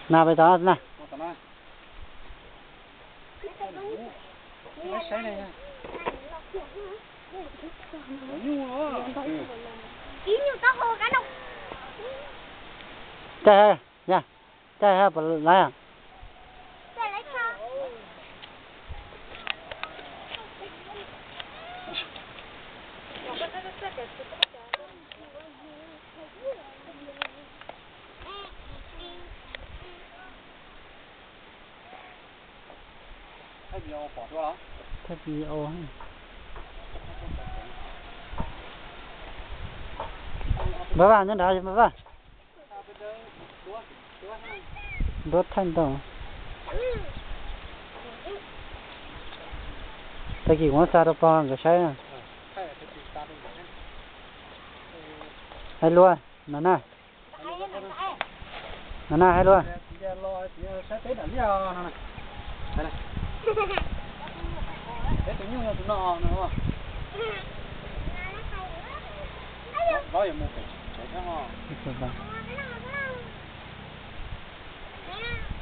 Na pais tod na. Caij ha, ya, caij ha puas laiv? Thaij video. Npawg Vaj nyob nrad, npawg Vaj. Nruab thaij ntau. Tag kis kuv muab xa rau pog nkawd saib. Hais lua, no na. No na, hais lua.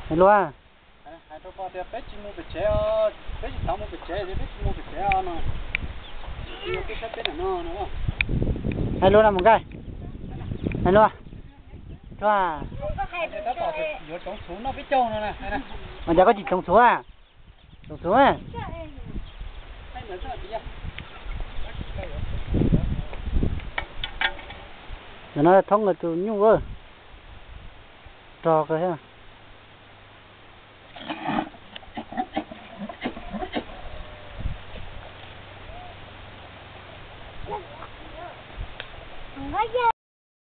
Hais lua. Hais rau pog tias peb tsis mus pem tsev, peb tsis xav mus pem tsev, peb tsis mus pem tsev no. Peb saib peb ntawm no no. Hais lua no mus nkaij. Hais lua. Lua. Yuav tsoov txhuv noj peb caug no. Mas cas koj tsis tsoov txhuv a? Tsoov txhuv. Ntawm no thoob tus nyuj rog kawg thiab.